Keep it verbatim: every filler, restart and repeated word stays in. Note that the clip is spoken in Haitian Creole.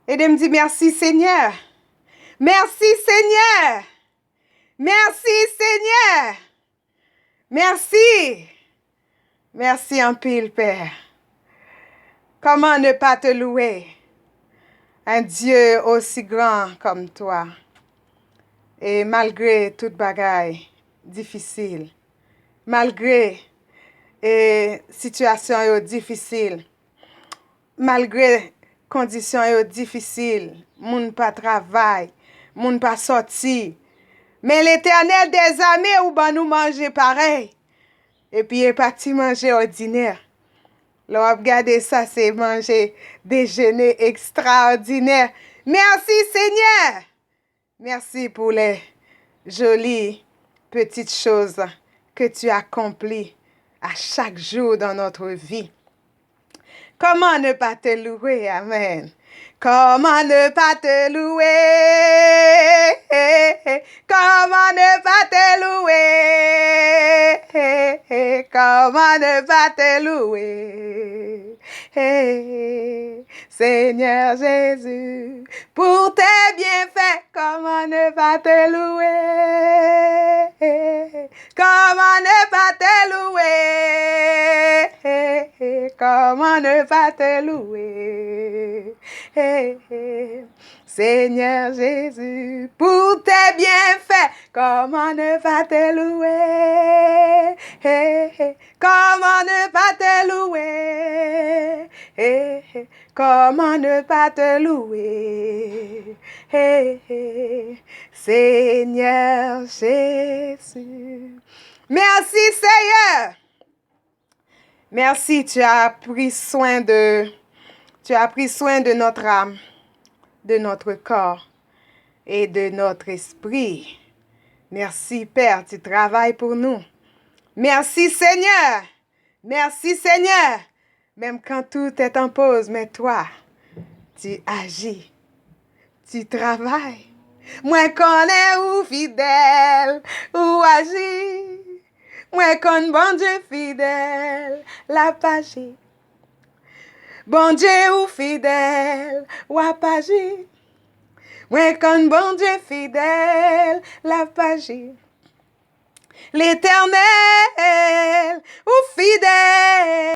Ede m di mèsi, Senyè. Mèsi, Senyè. Mèsi, Senyè. Mèsi. Mèsi anpil, Pè. Comment ne pas te louer? Un Dieu aussi grand comme toi. E malgre tout bagay difisil, malgre, e, sitiyasyon yo difisil, malgre kondisyon yo difisil, moun pa travay, moun pa sòti, men Letènèl dèzame ou ban nou manje parèy. Epi e pa ti manje òdinè. Lè w ap gade sa, se manje dejene ekstraòdinè. Mèsi, Senyè! Merci pour les jolies petites choses que tu accomplis à chaque jour dans notre vie. Comment ne pas te louer? Amen. Comment ne pas te louer? Comment ne pas te louer? Comment ne pas te louer? Seigneur Jésus, pour tes bienfaits, comment ne pas te louer? Comment ne pas te louer? Comment ne pas te louer? Seigneur Jésus, pour tes bienfaits, comment ne pas te louer? Comment ne pas te louer? Comment ne pas te louer? Seigneur Jésus. Merci, Seigneur. Merci, tu as pris soin de, tu as pris soin de notre âme, de notre corps et de notre esprit. Merci, Père, tu travailles pour nous. Merci, Seigneur. Merci, Seigneur. Même quand tout est en pause, mais toi, tu agis. Tu travailles. Mwen konnen ou fidèl, ou aji. Mwen konn Bondye fidèl, l ap aji. Bondye ou fidèl, w ap aji. Mwen konn Bondye fidèl, l ap aji. Letènèl, ou fidèl.